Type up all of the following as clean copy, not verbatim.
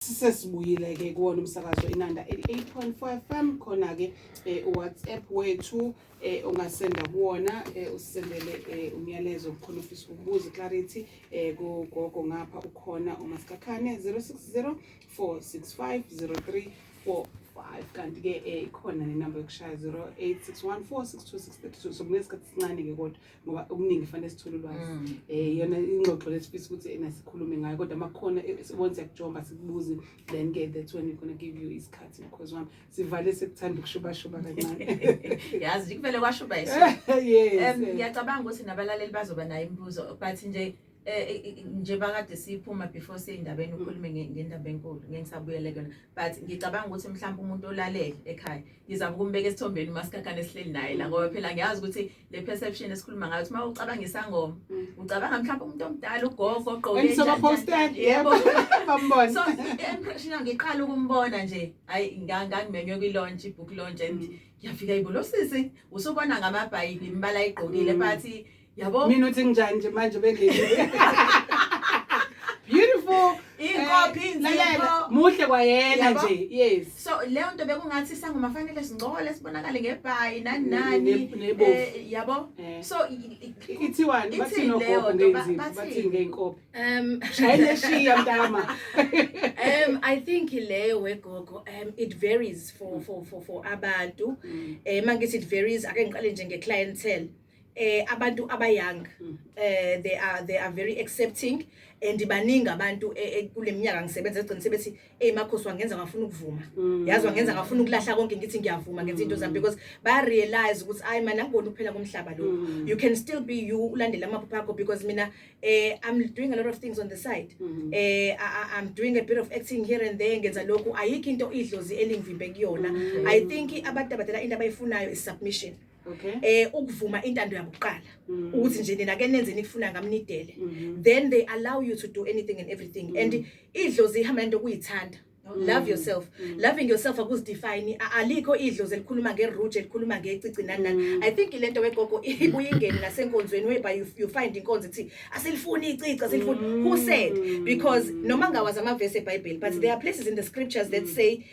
Sesibuyile ke kuwona umsakazo Inanda 88.4 FM. Khona ke WhatsApp wethu ongasenda kuwona, usendele umyalezo khona ufisa ukubuza clarity kugogo. Ngapha ukhona uMasikakhane, 060 465 0345. Kanti ke ikhona nenamba yokushaya, 0861462632. So kunesikhathi esincane ke, kodwa ngoba okuningi fanele sithole ulwazi. Yona ingxoxo lesifisa ukuthi ena sikhulume ngayo, kodwa makukhona sibona siyakujomba sikubuze, then ke that's when we're gonna give you isikhathi, because wami sivale sekuthanda ukushubashuba kancane. Yazi nje kuvele kwashuba iso. Ngiyacabanga ukuthi nabalaleli bazoba nayo imibuzo, but nje nje bakade siphuma before seyindabeni ukhulume ngendaba enkulu, ngeke ngisabuyele kuyona, but ngicabanga ukuthi mhlawumbe umuntu olalele ekhaya ngizama ukumbeka esithombeni uMasikhakhane esihleli naye la, ngoba phela ngiyazi ukuthi le perception esikhuluma ngayo, ukuthi uma ucabanga isangoma ucabanga mhlawumbe umuntu omdala, ugogo ogqoke Engisoba-posted, yebo, bambona. So i-impression yami, ngiqala ukumbona nje, hayi, ngangimenywe kwi-launch, i-book launch, and ngiyafika, yibo lo sisi, usubona ngamabhayi, imibala ayigqokile, but yabo. Mina uthi nginjani nje manje bengekile, beautiful. Inkophi, Lalela, inzipho. Muhle kwayena. Yabo. Nje, yes. So leyo nto bekungathi isangoma fanele singcole, sibonakale ngebhayi, nani nani. Nebovu. Yabo. So Ithiwani? Ithini Bathini leyo ogogo nto? ngey'nzipho? Bathini? Bathini ngey'nkophe? Shayela eshiya mntama. I think leyo wegogo, it varies for abantu. Mangithi it varies, ake ngiqale nje nge-clientele. Abantu abayoung, they are very accepting and baningi abantu kule minyaka ngisebenza egcina sebethi, "Hey Makhosi, wangenza ngafuna ukuvuma." Yazi, wangenza ngafuna ukulahla konke, ngithi ngiyavuma, ngenza into zami, because baya realize ukuthi ayi man, angiboni ukuphela komhlaba lo. You can still be you, ulandele amaphupho akho, because mina I'm doing a lot of things on the side. I'm doing a bit of acting here and there, ngenza lokhu. Ayikho into idlozi elingivimbe kuyona. I think abantu abadala into abayifunayo is submission. Ukuvuma intando yabo kuqala, ukuthi nje nina ke nenze nikufuna ngamnidele, then they allow you to do anything and everything. And idlozi ihamba nento kuyithanda, love yourself. Loving yourself akuzidefine. Alikho idlozi elikhuluma ngerouge, elikhuluma ngecici, nani nani. I think lento wegogo ibuye ingene nasenkonzweni, whereby you find inkonzo ithi asilifuni icici, asilifuni. Who said? Because noma ngawazi amavesi eBhayibheli, but there are places in the scriptures that say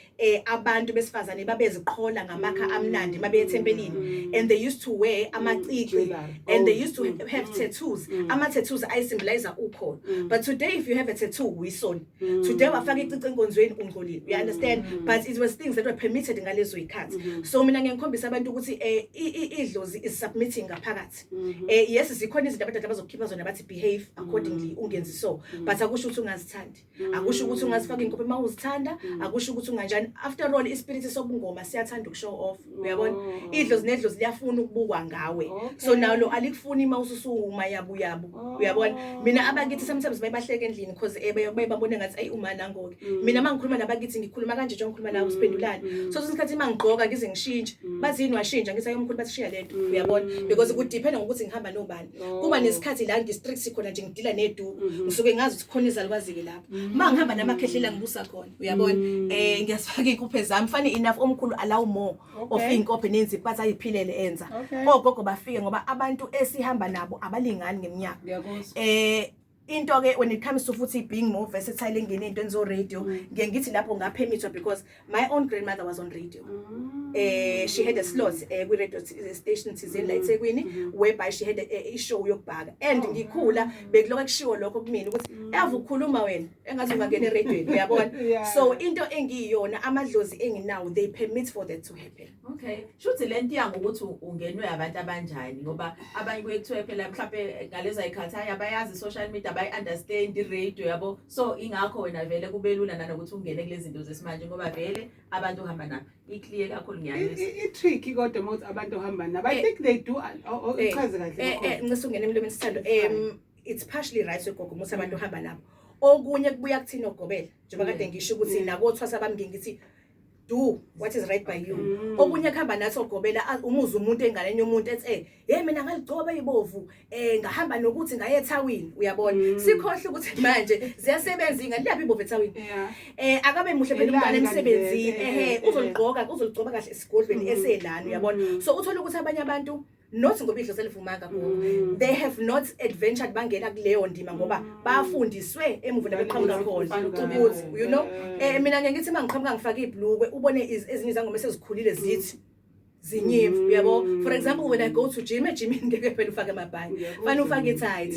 abantu besifazane babeziqhola ngamakha amnandi mabe ethempelini, and they used to wear amacici Jewelry. and they Oh. used to have tattoos. Ama tattoos ayisymbolize ukholo, but today if you have a tattoo, uyisoni. Today wafaka icici enkonzweni, ungcolile, you understand? But it was things that were permitted ngalezo zikhathi. So mina ngiyakhombisa abantu ukuthi idlozi is submitting ngaphakathi. Yes, zikhona izinto abantu abazokhipha zona, bathi behave accordingly, ungenzi so, but akusho ukuthi ungazithandi, akusho ukuthi ungazifaka inkophe uma uzithanda, akusho ukuthi unganjani. After all, ispirit sobungoma siyathanda ukushow off, uyabona? Oh. Idlozi nedlozi liyafuna ukubukwa ngawe. So nalo alikufuni uma ususuma yabu yabu. Oh. Uyabona, mina abakithi sometimes bayebahleka endlini because baye babone ngathi ayi, uma nangoke. Mina uma ngikhuluma nabakithi ngikhuluma kanje njengoba ngikhuluma nawe, siphendulane. So isikhathi uma ngigqoka ngize ngishintshe, bathi, "Yini washintsha?" Ngithi, "Ayomkhulu, bathi shiya lento." Uyabona, because kudependa ngokuthi ngihamba nobani. Kuba nesikhathi la ngi-strict khona nje, ngidila neduku, ngisuke ngazi ukuthi khona izalukazi-ke lapho. Uma ngihamba namakhehlela ngibusa khona, uyabona, ngiyasifaka iy'nkuphe zami. Funny enough, omkhulu allow more of iy'nkophe nenzipho, bathi ayiphilele enza. Ogogo bafike, ngoba abantu esihamba nabo abalingani ngeminyaka. Ngiyakuzwa. Into ke when it comes to futhi being more versatile, engene ey'ntweni zo-radio, ngiye ngithi lapho ngapermithwa because my own grandmother was on radio. She had a slot kwi-radio station thizeni la eThekwini, whereby she had i-show yokubhaka, and ngikhula bekulokhu kushiwo lokho kumina ukuthi ave ukhuluma wena engathi ungangena eradweni, uyabona? So into engiyiyona, amadlozi enginawo, they permit for that to happen. Okay. Shuthi lento iya ngokuthi ungenwe abantu abanjani, ngoba abanye kuye kuthiwe phela mhlawumbe ngaleza zikhathi hayi, abayazi social media, abayi understand i-radio, yabo. So ingakho wena vele kube lula nanokuthi ungene kulezi zinto zesimanje, ngoba vele abantu uhamba nabo. I-clear kakhulu, ngiyayizwa. I-tricky kodwa uma uthi abantu ohamba nabo, I think they do. Oh, ichaze kahle. Makhosi. Ncese ungene emlomeni, sithando. It's fine. It's partially right wegogo ukuthi abantu ohamba nabo. Okunye kubuya kuthina ogobela, njengoba kade ngisho ukuthi nakothwasa bami ngiye ngithi do what is right by you. Okunye kuhamba nathi ogobela, umuze umuntu enganeni yomuntu ethi, "Hey, mina ngaligcoba ibovu, ngahamba nokuthi ngaye ethawini," uyabona? Sikhohle ukuthi manje ziyasebenza ingane, liyaphi ibovu ethawini? Akabe muhle phela umntwana Elani emsebenzini. kanti Ehe. Vele. Uzoligqoka, uzoligcoba kahle esigodlweni eselana, uyabona? So uthola ukuthi abanye abantu Not ngoba idlozi elivumanga kubo, they have not adventured bangena kuleyo ndima ngoba bafundiswe emuva la beqhamuka khona ukuthi mina ngeke ngithi mangiqhamuka ngifake ibhlukwe, ubone ezinye izangoma esezikhulile zithi zinyivu, uyabo. For example, when I go to gym, ejimini ngeke phela ufake amabhayi, fanele ufake i-tight.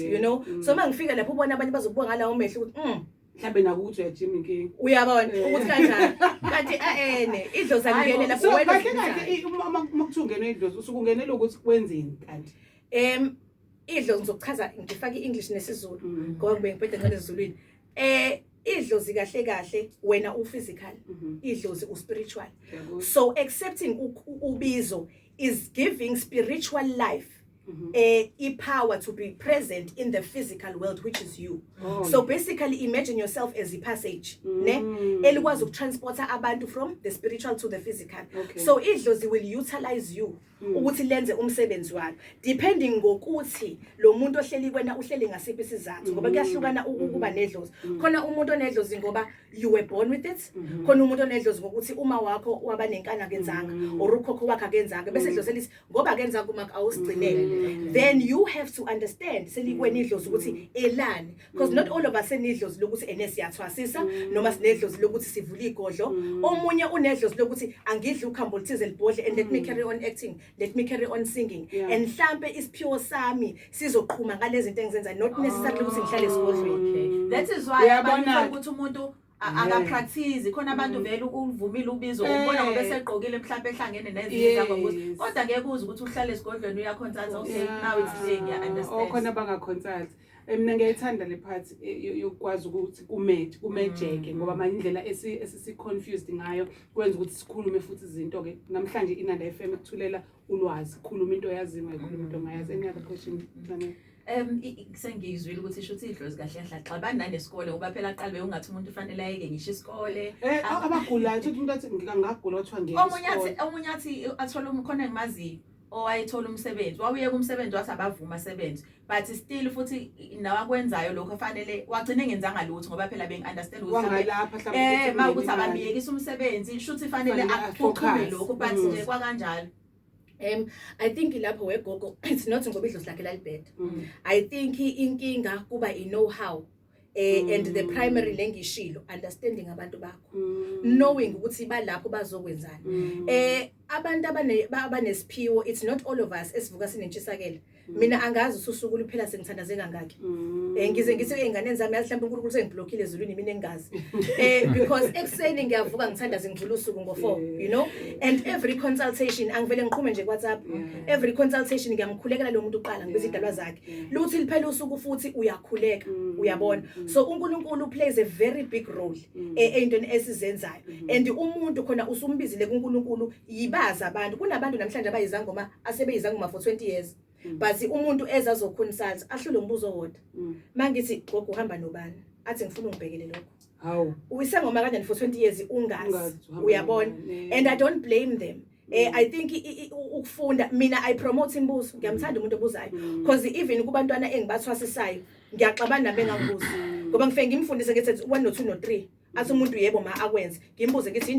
So mangifika lapho ubona abanye bazokubuka ngalawo mehlo ukuthi Mhlambe nakuthi uyajima inkinga. Uyabona ukuthi kanjani, kanti ene idlozi alingene lapho. So wena kahle kahle, uma kuthiwa ungenwe idlozi, usuke ungenela ukuthi kwenzeni kanti? Idlozi ngizokuchaza ngifake i-English nesiZulu ngoba ngibe ngibhede ngale esiZulwini. Idlozi kahle kahle wena u-physical, idlozi u-spiritual. So accepting ubizo is giving spiritual life i-power to be present in the physical world, which is you. So basically, imagine yourself as a passage ne elikwazi ukutransporta abantu from the spiritual to the physical. So idlozi will utilize you ukuthi lenze umsebenzi walo, depending ngokuthi lo muntu ohleli kwena uhleli ngasiphi isizathu, ngoba kuyahlukana ukuba nedlozi. Khona umuntu onedlozi ngoba you were born with it, khona umuntu onedlozi ngokuthi uma wakho waba nenkani akenzanga or ukhokho wakhe akenzanga, bese idlozi elithi ngoba akenzanga uma awusigcinele. Then you have to understand selikwena idlozi ukuthi elani, because not all of us senidlozi lokuthi ene siyathwasisa noma sinedlozi lokuthi sivula igodlo. Omunye unedlozi lokuthi angidli ukhambo oluthize libhodle and let me carry on acting, let me carry on singing and mhlambe isiphiwo sami sizoqhuma ngalezi zinto engizenza, not necessarily ukuthi ngihlale esigodlweni. Okay. That is why Uyabona- abantu uthola ukuthi umuntu akapractice khona. Abantu vele uvumile ubizo, ubona ngoba esegqokile mhlawumbe ehlangene nezinye izangoma, kodwa ngeke uze ukuthi uhlale esigodlweni uyaconsult. Okay, now it's clear, ngiya understand. Okhona bangaconsult. Mina ngiyayithanda le part yokukwazi ukuthi kumejeke, ngoba manje indlela esisi confused ngayo kwenza ukuthi sikhulume futhi izinto ke. Namhlanje Inanda FM ikuthulela ulwazi. Khuluma into oyaziyo, ungayikhuluma into ongayazi. Any other question, Zanele? Sengiyizwile ukuthi isho ukuthi idlozi kahle kahle axabani nanesikole, ngoba phela aqale bewungathi umuntu ufanele ayeke ngisho isikole. Abagulayo, uthi umuntu athi ngingagula, kuthiwa ngeke Omunye isikole. athi, omunye athi athola khona engimaziyo owayethola umsebenzi, wawuyeka umsebenzi, wathi abavuma asebenze, but still futhi nawakwenzayo lokho fanele wagcina engenzanga lutho, ngoba phela bengi-understand ukuthi mhlambe Wangalapha mhlawumbe ukuthi ma ukuthi kungena imali. abamyekisa umsebenzi, shuthi fanele Fanele aphucume afocus. lokho, but nje kwakanjalo. I think lapho wegogo, it's not ngoba idlozi lakhe lalibheda. I think inkinga kuba i-know how and the primary lengishilo, understanding abantu bakho, knowing ukuthi balapho bazokwenzani. Abantu abanesiphiwo, it's not all of us esivuka sinentshisakela. Mina angazi ususuku luphela sengithandaze kangaki. Ngize ngithi ey'nganeni zami, yazi mhlawumbe uNkulunkulu sengiblockile ezulwini, mina engingazi, because ekuseni ngiyavuka ngithandaze, ngivula usuku ngo-4, and every consultation angivele ngiqhume nje ku-WhatsApp. Every consultation ngiyamkhulekela lo muntu uqala, ngibiza idalwa zakhe. Luthi liphela usuku futhi uyakhuleka. Uyabona, so uNkulunkulu plays a very big role ey'ntweni esizenzayo, and umuntu khona usumbizile kuNkulunkulu. Yibazi abantu, kunabantu namhlanje abayizangoma, asebeyizangoma for 20 years, but umuntu ezazoconsult ahlule umbuzo owodwa. Mangithi, "Gogo, uhamba nobani?" Athi, "Ngifuna ungibhekele lokho." Hawu. Uyisangoma kanjani for 20 years ungazi? Ungazi uhamba Uyabona? nobani. And I don't blame them. I think ukufunda, mina I promote imibuzo, ngiyamthanda umuntu obuzayo, because even kubantwana engibathwasisayo ngiyaxabana nami engangibuzi, ngoba ngifike ngimfundise ngithi 1 no 2 no 3, athi umuntu, "Yebo ma," akwenze. Ngimbuze ngithi,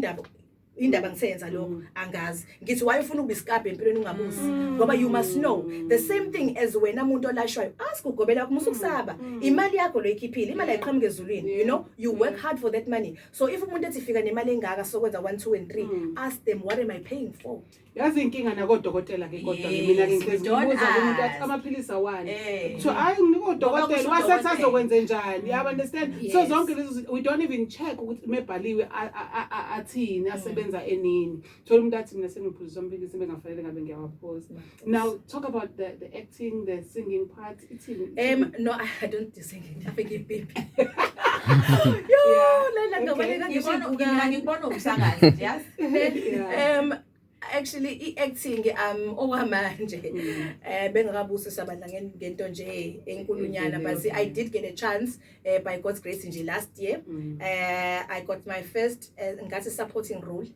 Indaba ngisenza lokho angazi." Ngithi, "Why ufuna ukuba isikabhe empilweni ungabuzi?" Ngoba you must know. The same thing as wena umuntu olashwayo, ask ugobela wakho, musukusaba. Imali yakho lo ikhiphile, imali ayiqhamuka ezulwini. You work hard for that money. So if umuntu ethi fika nemali engaka sokwenza 1 2 and 3, ask them, "What am I paying for?" Yazi inkinga nakodokotela ke, kodwa ke mina ke ngihlezi We don't ngibuza kumuntu athi ask. amaphilisi awani, kuthiwa hayi, nginika Ngoba udokotela kusho wasethi udokotela. azokwenze njani, you understand? So zonke lezo we don't even check ukuthi mebhaliwe athini, asebenza enini. Thola umuntu athi, "Mina sengiphuziswa amaphilisi bengafanele ngabe ngiyawaphuza." Now talk about the acting, the singing part, ithini? No, I don't do singing. Afike ipipi yo. Lela ngabaleka ngisho Ngibona mina impukane. ngikubona umsakazi nje, yazi. Actually i-acting, okwamanje bengakabusiswa bandla ngento nje enkulunyana, but I did get a chance, by God's grace nje, last year. I got my first ngathi supporting role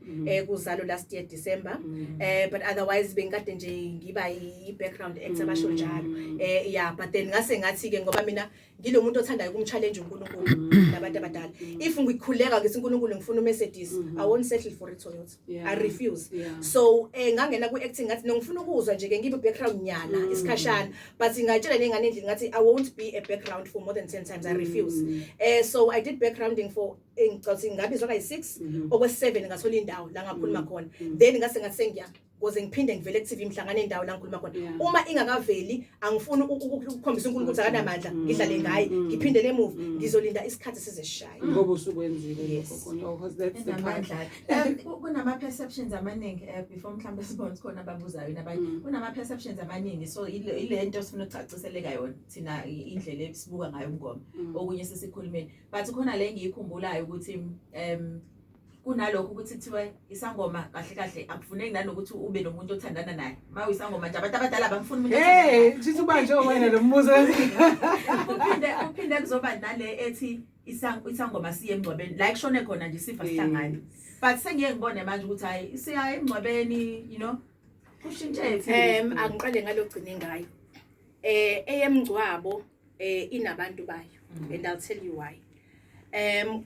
kuzalo last year December. But otherwise bengikade nje ngiba i-background actor, basho njalo. Yeah, but then ngase ngathi ke ngoba mina ngilo muntu othandayo ukumchallenge uNkulunkulu. abantu abadala. If ngikhuleka ngithi, "uNkulunkulu, ngifuna uMercedes," I won't settle for a Toyota. I refuse. So ngangena ku-acting, ngathi no, ngifuna ukuzwa nje ke, ngibe background nyana isikhashana, but ngatshela nengane endlini, ngathi I won't be a background for more than 10 times, I refuse. So I did backgrounding for ngicathi ngabizwa kayi-6, okwe-7 ngathola indawo la ngakhuluma khona. Then ngase ngathi sengiya kuze ngiphinde ngivele ku-TV mhlangane indawo la ngikhuluma khona. Uma ingakaveli, angifuni ukukhombisa uNkulunkulu ukuthi akanamandla, ngidlale ngaye, ngiphindele emuva. Ngizolinda isikhathi size sishaye. Ngoba usukwenzile Yes. lokho konke. Oh, 'cause that's the part. Enamandla. Kunama-perceptions amaningi, before mhlawumbe sibone ukuthi khona ababuzayo nabanye. Kunama-perceptions amaningi, so ile nto sifuna ukucaciseleka yona thina, indlela esibuka ngayo umngoma. Okunye sesikhulumeni, but khona le engiyikhumbulayo ukuthi kunalokho ukuthi kuthiwe isangoma kahle kahle akufuneki nanokuthi ube nomuntu othandana naye. Ma uyisangoma nje, abantu abadala bamfuna umuntu othandana Hey, naye. sithi ubanje wena lo mbuzo. Kuphinde kuzoba nale ethi isangoma siye emngcwabeni la kushone khona nje, sifa sihlangane, but sengiye ngibone manje ukuthi hayi, siya emngcwabeni, kushintshe. Angiqale ngalogcine ngayo. Eyemngcwabo inabantu bayo, and I'll tell you why.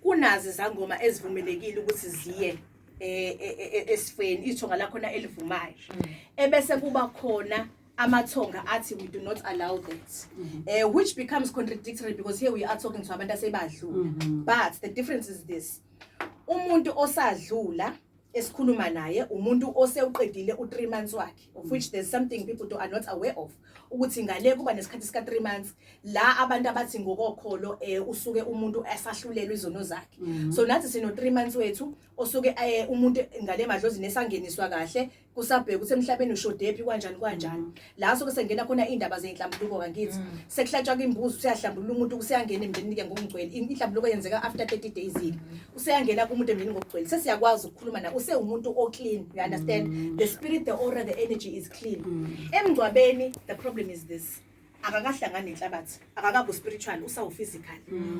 Kunazi izangoma ezivumelekile ukuthi ziye esifeni, ithonga lakhona elivumayo. Ebese kuba khona amathonga athi we do not allow that. Which becomes contradictory because here we are talking to abantu asebadlula. But the difference is this. Umuntu osadlula esikhuluma naye, umuntu osewuqedile u3 months wakhe, of which there's something people are not aware of, ukuthi ngale kuba nesikhathi sika 3 months la abantu abathi ngokokholo usuke umuntu esahlulelwa izono zakhe. So nathi sino 3 months wethu osuke umuntu ngale madlozini esangeniswa kahle, kusabheka ukuthi emhlabeni ushodephi, kanjani kanjani, la suke sengena khona indaba zenhlambuluko. Kangithi sekuhlatshwa imbuzi, useyahlambulula umuntu, useyangena emndenini ke ngokugcwele. Inhlambuluko yenzeka after 30 days ke, useyangena kumuntu emndenini ngokugcwele, sesiyakwazi ukukhuluma na usewumuntu o-clean, you understand? The spirit, the aura, the energy is clean. Emngcwabeni the problem is this: akakahlangani nenhlabathi, akakabi spiritual, usawu-physical,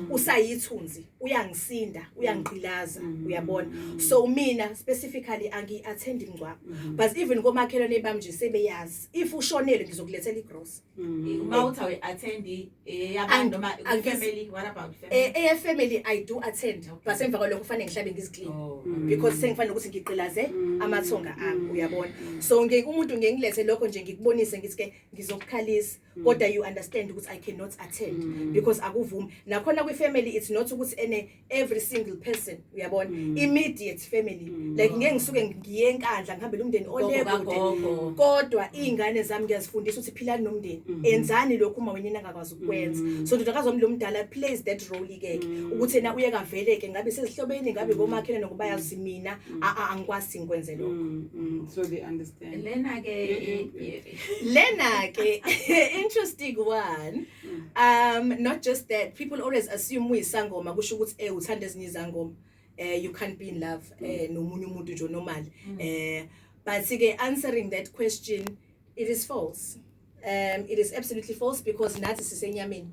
usayithunzi, uyangisinda, uyangigqilaza, uyabona? So mina specifically angi-attend imngcwabo, but even komakhelwane bami nje sebeyazi, if ushonele ngizokulethela igrosa. Uma uthi awu-attend yabantu noma family, what about family? Eye-family I do attend, but emva kwalokho kufanele ngihlabe ngiziclean because sengifanele ukuthi ngigqilaze amathonga ami, uyabona? So umuntu ngeke ngilethe lokho nje, ngikubonise, ngithi ke ngizokukhalisa, kodwa you understand ukuthi I cannot attend because akuvumi. Nakhona kwi-family it's not ukuthi ene every single person, uyabona? Immediate family, like ngeke ngisuke ngiye eNkandla ngihambele umndeni ole Gogo kude, kagogo. Kodwa iy'ngane zami ngiyazifundisa ukuthi philani nomndeni, enzani lokhu uma wena angakwazi ukukwenza. So ndodakazi wami lo mdala plays that role-ke ke ukuthi yena uye kavele-ke, ngabe sezihlobeni, ngabe komakhelwane, ngoba yazi mina angikwazi ngikwenze lokho. So they understand. Lena ke Lena ke, interesting one. Not just that people always assume uyisangoma kusho ukuthi uthanda ezinye izangoma, you can't be in love nomunye umuntu nje normal. But ke answering that question, it is false. It is absolutely false because nathi sisenyameni.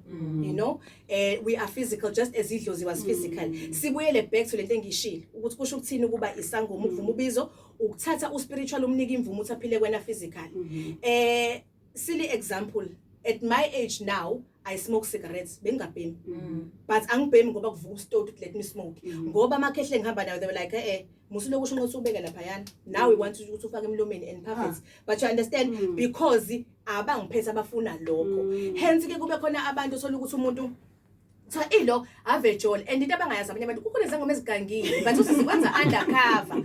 We are physical just as idlozi was physical. Sibuyele back to lento engishilo ukuthi kusho ukuthini ukuba isangoma: ukuvuma ubizo, ukuthatha uspiritual, umnika imvumo ukuthi aphile kwena physical. Silly example, at my age now I smoke cigarettes, bengingabhemi, but angibhemi ngoba kuvuka usitoti ukuthi let me smoke, ngoba amakhehle engihamba nayo, they were like, musuloku usho ukuthi ubeke laphayana, now we want ukuthi ufake emlomeni and puff it." But you understand, because abangiphethe abafuna lokho. Hence ke kube khona abantu othola ukuthi umuntu kuthiwa ilo avejole, and into abangayazi abanye abantu, kukhona izangoma ezigangile but uthi zikwenza undercover.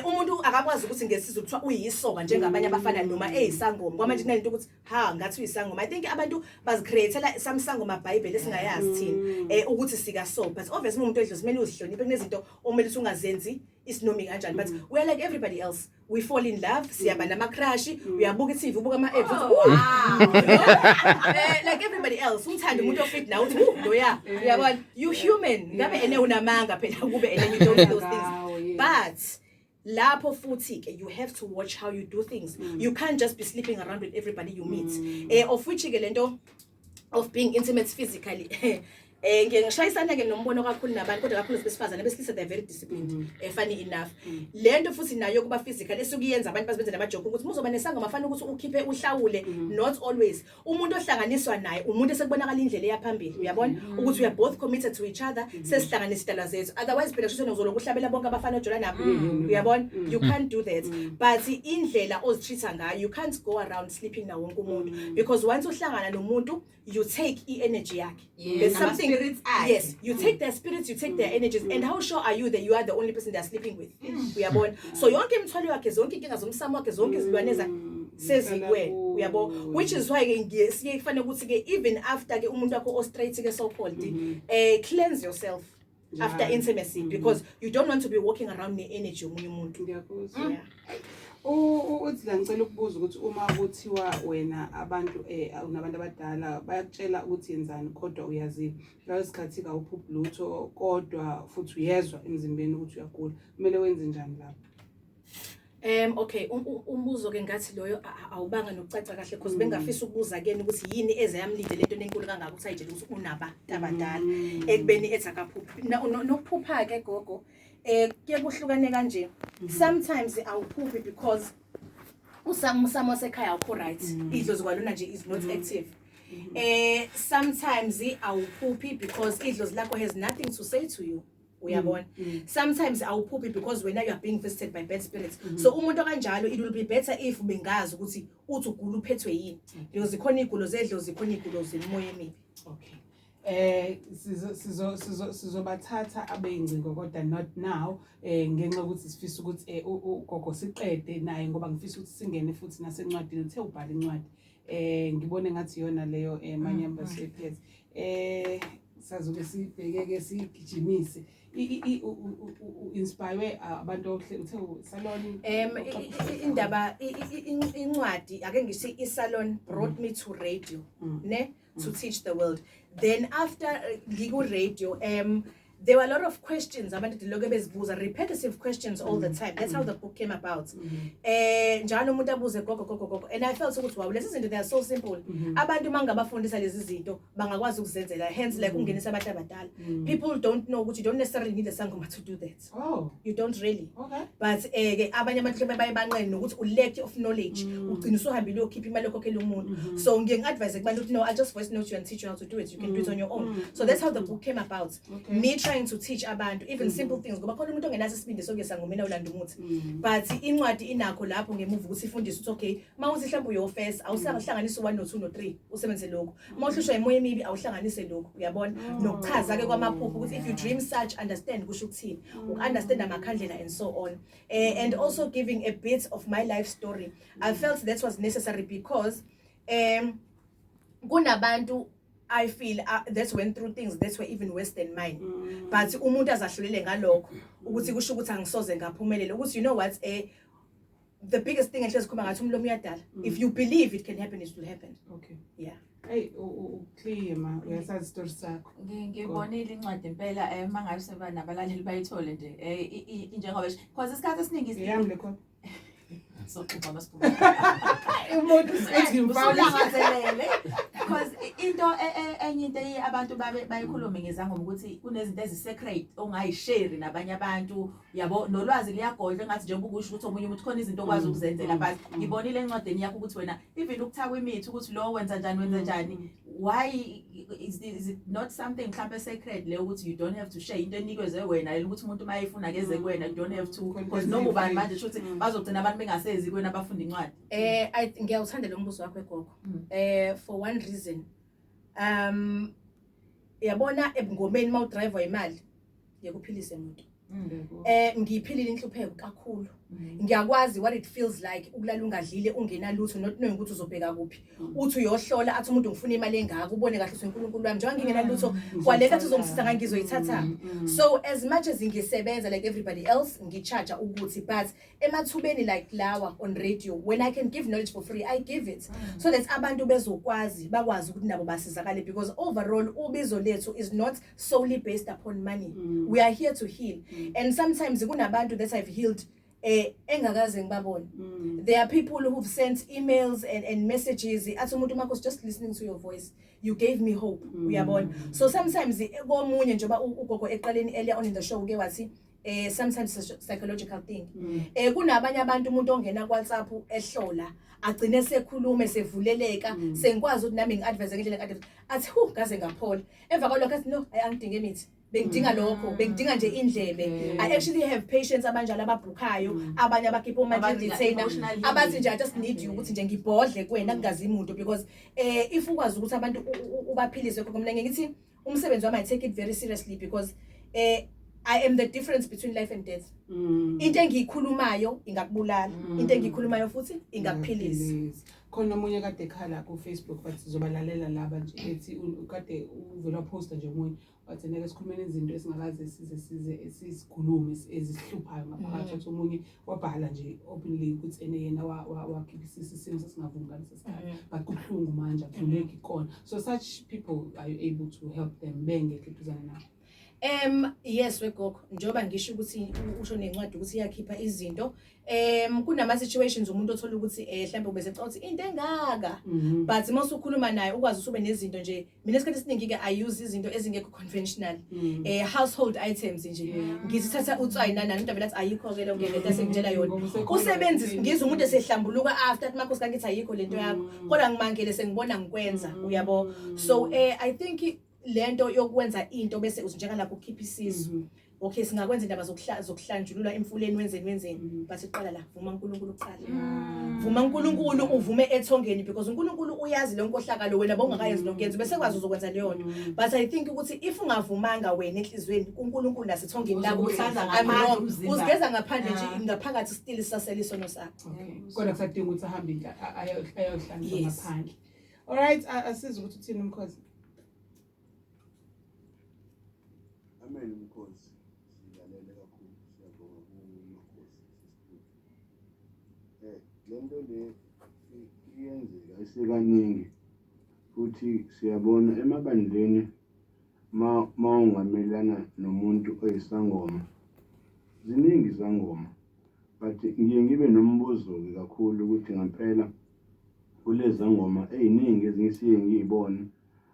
Umuntu akakwazi ukuthi ngesizulu kuthiwa uyisoka njengabanye abafana noma eyisangoma. Kwamanje kunalento ukuthi ha, ngathi uyisangoma. I think abantu bazicreatela some sangoma bible esingayazi thina ukuthi sika so, but obviously umuntu edlozi kumele uzihloniphe, kunezinto omele ukuthi ungazenzi isinomi kanjani, but we are like everybody else, we fall in love, siyaba nama crush, uyabuka i-TV, ubuka ama ads, uthi, "Ooh." Like everybody else, uthanda umuntu ofit nawe, uthi, "Ooh, loya," uyabona? You human, ngabe ene unamanga phela kube ene you don't do those things. Ngawo, yes. But lapho futhi ke you have to watch how you do things. You can't just be sleeping around with everybody you meet, of which ke lento of being intimate physically. Ngiye ngishayisana ke nombono kakhulu nabantu, kodwa kakhulu besifazane. Besilisa, they're very disciplined. Funny enough, lento futhi nayo kuba physical esukuyenza abantu bazibenze namajoke ukuthi muzoba nesangoma fanele ukuthi ukhiphe uhlawule. Not always. Umuntu ohlanganiswa naye umuntu esekubonakala indlela eyaphambili, uyabona ukuthi we are both committed to each other, sesihlanganisa idalwa zethu. Otherwise phela kusho uzoloku uhlabela bonke abafana ojola nabo, uyabona? You can't do that. But indlela ozitreat ngayo, you can't go around sleeping na wonke umuntu, because once uhlangana nomuntu, you take i-energy yakhe. There's something nama-spirits akhe. Yes, you take their spirits, you take their energies, and how sure are you that you are the only person they're sleeping with, uyabona? So yonke imithwalo yakhe, zonke inkinga zomsamo wakhe, zonke izilwane zakhe sezikuwena, uyabo? Which is why ke ngiye siye kufanele ukuthi ke even after ke umuntu wakho o straight ke, so called, cleanse yourself after intimacy, because you don't want to be walking around ne-energy yomunye umuntu. Ngiyakuzwa. Yeah. Uthi la, ngicela ukubuza ukuthi uma kuthiwa wena abantu unabantu abadala bayakutshela ukuthi yenzani, kodwa uyaziva ngaleso sikhathi kawuphuphi lutho, kodwa futhi uyezwa emzimbeni ukuthi uyagula, kumele wenze njani lapho? Okay, umbuzo ke ngathi loyo awubanga nokucaca kahle, because bengafisa ukubuza kuyena ukuthi yini eze yamlinde lento enkulu kangaka ukuthi ayitshele ukuthi unabantu abadala ekubeni ethi akaphuphi. Nokuphupha ke, gogo, kuye kuhlukane kanje. Sometimes awuphuphi because usamsamo wasekhaya awukho right. Idlozi kwalona nje is not active. Sometimes awuphuphi because idlozi lakho has nothing to say to you. Uyabona? Sometimes awuphuphi because wena you are being visited by bad spirits. So umuntu okanjalo, it will be better if bengazi ukuthi uthi ugula uphethwe yini, because ikhona iy'gulo zedlozi, ikhona iy'gulo zemimoya emibi. Okay. Sizo sizo sizo sizobathatha abeyingcingo, kodwa not now, ngenxa yokuthi sifisa ukuthi ugogo siqede naye, ngoba ngifisa ukuthi singene futhi nasencwadini. Uthe ubhala incwadi, ngibone ngathi iyona leyo manyamba seyiphethe. Sazoke sibheke ke, sigijimise. Inspire abantu ohle uthe salon. Indaba incwadi, ake ngithi i-salon brought me to radio, ne, to teach the world. Then after ngiku radio, there were a lot of questions abantu lokho bezibuza, repetitive questions all the time. That's how the book came about. Njalo umuntu abuze, "Gogo, gogo, gogo," and I felt ukuthi, wow, lezi zinto, they are so simple. Abantu mangabafundisa lezi zinto, bangakwazi ukuzenzela. Hence like ungenisa abantu abadala. People don't know ukuthi you don't necessarily need a sangoma to do that. You don't really. But ke abanye abantu baye banqene nokuthi u lack of knowledge, ugcina usuhambile uyokhipha imali yokhokhela umuntu. So ngiye ngi-advise kubantu ukuthi, no, I just voice note you and teach you how to do it. You can do it on your own. So that's how the book came about. Me trying to teach abantu even simple things, ngoba khona umuntu ongenaso isibindi sokuya sangomeni awulanda umuthi. But incwadi inakho lapho ngemuva ukuthi ifundise ukuthi, okay, uma uthi mhlawumbe uyofesa, awusahlanganisa u-1 no-2 no-3, usebenzise lokhu. Uma uhlushwa imoya emibi, awuhlanganise lokhu, uyabona? Nokuchaza-ke kwamaphupho ukuthi if you dream such, understand kusho ukuthini, uku-understand amakhandlela and so on, and also giving a bit of my life story. I felt that was necessary because kunabantu I feel that went through things that were even worse than mine, but umuntu azahlulele ngalokho ukuthi kusho ukuthi angisoze ngaphumelela, ukuthi you know what, the biggest thing enhlezi khuluma ngathi umlomo uyadala. If you believe it can happen, it will happen. Yeah. Hey, u-clear ma, uyasazi story sakho. Ngibonile incwadi impela, mangabe seba nabalaleli bayithole nje njengoba, because isikhathi esiningi Eyami le khona. Soxoxa masikhuluma. Umuntu uthi ngimfaka. Usulangazelele, because into enye into abantu babe bayikhulume ngezangoma ukuthi kunezinto ezi-sacred ongayishare nabanye abantu, yabo, nolwazi liyagodla engathi njengoba ukusho ukuthi omunye umuntu khona izinto okwazi ukuzenzela. But ngibonile encwadini yakho ukuthi wena even ukuthakwa imithi, ukuthi lo wenza njani, wenza njani. Why is it not something mhlambe sacred le ukuthi you don't have to share, into enikezwe wena le, ukuthi umuntu mayefuna keze kuwena, you don't have to, because noma ubani manje shuthi bazogcina abantu bengasezi kuwena abafunda incwadi? I ngiyawuthanda lo mbuzo wakho, egogo. For one reason. Yabona ebungomeni, mawudrive imali, ngeke umuntu. Ngiyiphilile inhlupheko kakhulu. Ngiyakwazi what it feels like ukulala ungadlile, ungenalutho, not knowing ukuthi uzobheka kuphi. Uthi uyohlola, athi umuntu, "Ngifuna imali engaka," ubone kahle ukuthi uNkulunkulu wami, njengoba ngingenalutho, kwale kathi uzongisiza ngangizoyithatha. So as much as ngisebenza like everybody else, ngicharge ukuthi, but emathubeni like lawa on radio, when I can give knowledge for free, I give it so that abantu bezokwazi, bakwazi ukuthi nabo basizakale, because overall ubizo lethu is not solely based upon money. We are here to heal, and sometimes kunabantu that I've healed. Engakaze ngibabone. There are people who've sent emails and messages, athi umuntu, "Marcus, just listening to your voice, you gave me hope." Uyabona, so sometimes komunye, njengoba ugogo eqaleni, earlier on in the show, uke wathi sometimes it's a psychological thing. Kunabanye abantu, umuntu ongena ku WhatsApp ehlola, agcine sekhulume, sevuleleka, sengikwazi ukuthi nami ngi-advise ngendlela ngi-advise, athi, "Hu, ngaze ngaphola." Emva kwalokho athi, "No, hayi, angidinge imithi, bengidinga lokho, bengidinga nje indlebe." I actually have patients abanjalo ababhukhayo, abanye abakhipha oma-monthly Abadinga retainer, emotional healing. Abathi nje, "I just need you ukuthi nje ngibhodle kuwena, kungazi muntu," because if ukwazi ukuthi abantu ubaphilise khona. Mina ngithi umsebenzi wami, I take it very seriously because I am the difference between life and death. Into engiyikhulumayo ingakubulala, into engiyikhulumayo futhi ingakuphilisa. Ingakuphilisa. Khona omunye kade ekhala ku-Facebook, but sizobalalela laba nje, ethi kade uvele waphosta nje omunye, wathi, "Neke sikhulumeni izinto esingakaze size sizikhulume ezisihluphayo ngaphakathi." Wathi omunye wabhala nje openly ukuthi ene yena wakhipha isisu, isimo sesingavumi ngaleso sikhathi, but kubuhlungu manje, akudluleki kona. So such people, are you able to help them bengekho eduzane nabo? Yes, wegogo, njengoba ngisho ukuthi usho nencwadi ukuthi iyakhipha izinto. Kunama situations umuntu othola ukuthi mhlawumbe ubese ukuthi into engaka, but mase ukhuluma naye ukwazi ukuthi ube nezinto nje. Mina isikhathi esiningi ke I use izinto ezingekho conventional, household items nje. Ngithi thatha utswayi nani, umuntu avela athi, "Ayikho ke lonke lento esengitshela yona." Ngoba usekhona Usebenzise empilweni. Ngizwe umuntu esehlambuluka after, athi, "Makhosi, kangithi ayikho lento yakho, kodwa ngimangele sengibona ngikwenza." Uyabo, so I think lento yokwenza into bese uthi njengalapho ukhipha isisu, okay, singakwenza indaba zokuhlanjululwa emfuleni, wenzeni wenzeni, but iqala la, vuma uNkulunkulu kuqala. Vuma uNkulunkulu, uvume ethongeni, because uNkulunkulu uyazi le nkohlakalo wena bongakayenzi nonke, bese kwazi uzokwenza leyo nto. But I think ukuthi if ungavumanga wena enhliziyweni kuNkulunkulu nasethongeni lakho ukuthi Uzokuhlanza I'm ngaphandle wrong, umzimba. Uzigeza ngaphandle nje, ngaphakathi still sasele isono sakho. Okay. Kodwa kusadinga ukuthi ahambe ayohlanzwa ngaphandle. Alright, asizwe ukuthi uthini umkhosi. Amen, umkhosi. Silalele kakhulu, siyabonga kumakhosi sesistudio. Lento le iyenzeka isekaningi futhi siyabona emabandleni, ma mawungamelana nomuntu oyisangoma, ziningi izangoma, but ngiye ngibe nombuzo-ke kakhulu ukuthi ngempela kulezi ngoma ey'ningi ezinye siye ngiy'bone,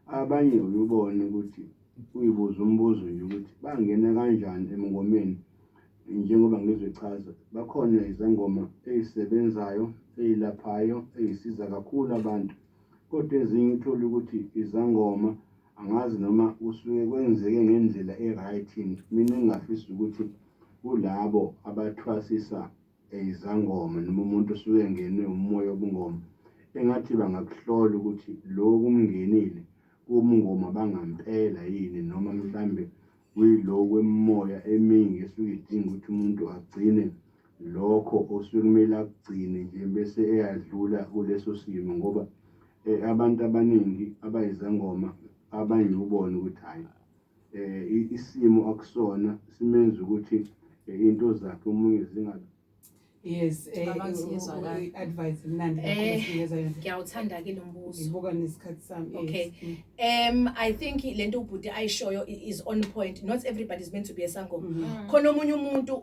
abanye uyubone ukuthi uyibuza umbuzo nje ukuthi bangena kanjani emngomeni. Njengoba ngizochaza, bakhona izangoma ey'sebenzayo, ey'laphayo, ey'siza kakhulu abantu, kodwa ezinye uthole ukuthi izangoma angazi noma kusuke kwenzeke ngendlela e-right yini. Mina engingafisa ukuthi kulabo abathwasisa izangoma noma umuntu osuke engenwe umoya wobungoma, engathi bangakuhlola ukuthi lokhu kumngenile kubungoma bangampela yini, noma mhlambe kuyilokhu kwemimoya eminingi esuke idinga ukuthi umuntu agcine lokho osuke kumele akugcine nje bese eyadlula kuleso simo, ngoba abantu abaningi abayizangoma abanye ubone ukuthi hhayi, isimo akusona simenza ukuthi into zakhe omunye zingabi. Yes, Ngicabanga siyezwakala. Advice imnandi kakhulu esinikeza yona. Ngiyawuthanda ke lo mbuzo. Ngibuka nesikhathi sami. Yes. Okay. I think lento ubhuti ayishoyo is on point. Not everybody is meant to be a sangoma. Khona omunye umuntu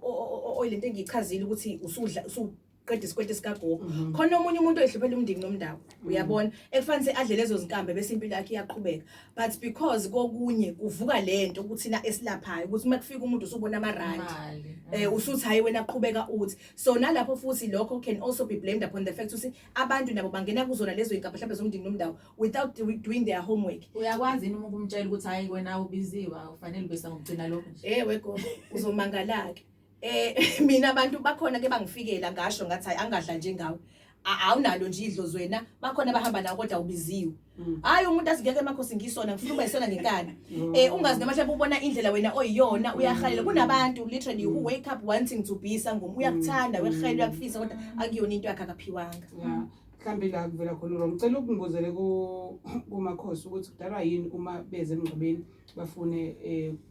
oyilento engiyichazile ukuthi usudla usuqeda isikweletu sikagogo. Khona omunye umuntu oyihluphela umndeni nomndawo. Uyabona? Ekufanele adle lezo zinkambe bese impilo yakhe iyaqhubeka. But because kokunye kuvuka lento ukuthi na esilaphayo, ukuthi uma kufika umuntu usubona amarandi. Imali. Usuthi, "Hayi wena, qhubeka uthi." So nalapho futhi lokho can also be blamed upon the fact ukuthi abantu nabo bangena kuzona lezo inkambi mhlawumbe zomndeni nomndawo without doing their homework. Uyakwazi yini uma ukumtshela ukuthi, "Hayi wena, ubiziwe, ufanele ube sangokugcina lokho nje"? Ewe gogo, uzomangala ke. Mina abantu bakhona ke bangifikela, ngasho ngathi, "Hayi, angadla njengawe. Awunalo nje idlozi wena, bakhona abahamba nawo kodwa ubiziwe." Hayi, umuntu athi, "Ngeke makhosi, ngisona, ngifuna ukuba yisona ngenkani." Ungazi noma mhlawumbe ubona indlela wena oyiyona, uyahalela. Kunabantu literally who wake up wanting to be sangoma. Uyakuthanda, uyakuhela, uyakufisa, kodwa akuyona into yakhe, akaphiwanga. Yeah. Mhlambe la kuvela khona wrong. Ngicela ukungibuzele kumakhosi ukuthi kudalwa yini uma beze emngcwabeni bafune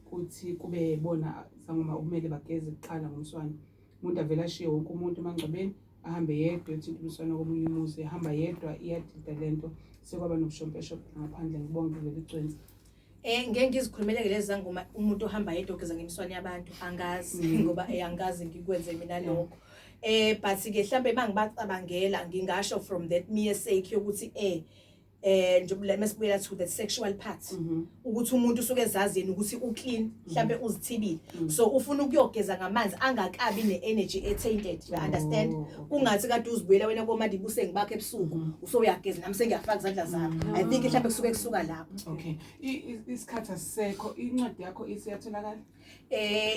kuthi kube bona sangoma okumele bageze kuqala ngomswane. Umuntu avele ashiye wonke umuntu emangcwabeni, ahambe yedwa, ethi umswane komunye umuzi, ehamba yedwa, iyadida lento, sekwaba nobushompeshompe ngaphandle. Ngibonge kuvela icwensi. Ngeke ngizikhulumeleke lezi zangoma, umuntu ohamba yedwa ogeza ngemiswane yabantu, angazi, ngoba angazi ngikwenze mina lokho. But ke mhlambe mangibacabangela, ngingasho from that mere sake yokuthi njengoba mesibuyela to that sexual part, ukuthi umuntu usuke ezazi yena ukuthi uclean, mhlambe uzithibile, so ufuna ukuyogeza ngamanzi angakabi ne-energy e-tainted, you understand? Oh, okay. Kungathi kade uzibuyela wena komadibuseng bakho ebusuku, usuyageza, nami sengiyafaka izandla zami. I think mhlambe kusuke kusuka lapho. Okay, isikhathi asisekho. Incwadi yakho isiyatholakala?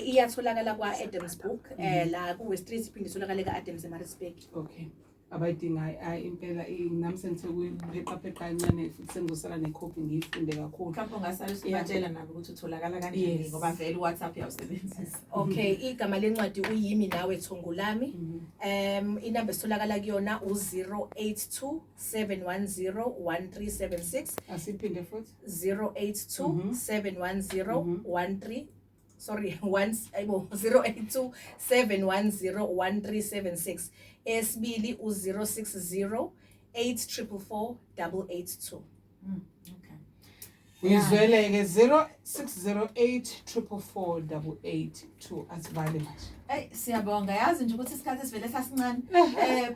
Iyatholakala kwa-Adams Book, la ku-West Street, iphinde itholakale ka-Adams eMaritzburg. Okay, abayidingayo, ayi impela, nami sengithe kuyipheqapheqa kancane futhi sengizosala nekhophi ngiyifunde kakhulu. Mhlawumbe ungasale usubatshela nabo ukuthi utholakala kanjani, ngoba vele uWhatsApp uyawusebenzisa. Okay, igama lencwadi uyimi nawe thongo lami. Inamba esitholakala kuyona u-082 710 1376. Asiphinde futhi. 082 710 13, sorry, 1, ayibo, 082 710 1376. Esibili u-060 8444 882. Okay. Uyizwele-ke, 0608 444 882. Asivale manje. Ey, siyabonga, yazi nje ukuthi isikhathi sivele sasincane,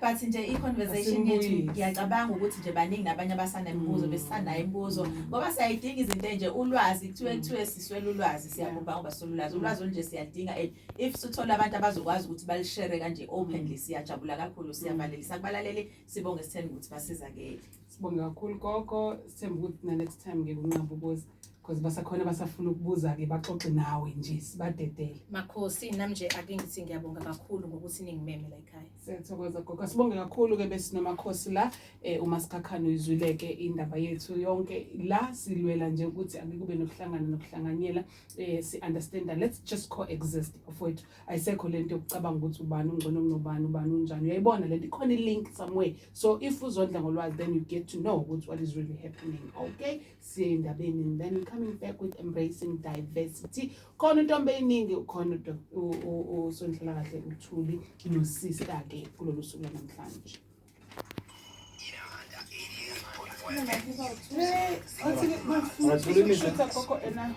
but nje i-conversation yethu, Asimbuyise. ngiyacabanga ukuthi nje baningi nabanye abasanemibuzo, besanayo imibuzo, ngoba siyayidinga izinto enje, ulwazi. Kuthiwe siswele ulwazi, siyabumba ngoba siswele ulwazi. Ulwazi olunje siyalidinga, and if sithola abantu abazokwazi ukuthi balishare kanje openly, siyajabula kakhulu. Siyavalelisa kubalaleli, sibonge, sithembe ukuthi basizakele. Sibonge kakhulu gogo, sithembe ukuthi na next time ngeke unqabe ukuza, because basakhona basafuna ukubuza-ke, baxoxe nawe nje, sibadedele. Makhosi, nami nje ake ngithi ngiyabonga kakhulu ngokuthi ningimeme la ekhaya. Siyathokoza gogo, sibonge kakhulu-ke. Besinomakhosi la, uMasikhakhane. Uyizwile-ke indaba yethu yonke la, silwela nje ukuthi ake kube nokuhlangana nokuhlanganyela, si-understanda, let's just coexist bafowethu. Ayisekho lento yokucabanga ukuthi ubani ungcono kunobani, ubani unjani. Uyayibona lento, ikhona i-link somewhere, so if uzondla ngolwazi, then you get to know ukuthi what is really happening. Okay, siye endabeni and then coming back with embracing diversity. Khona intombi eyiningi, khona usonhlalakahle uThuli nosista-ke kulolu suku lwanamhlanje. Hey, athi-ke, gogo ena.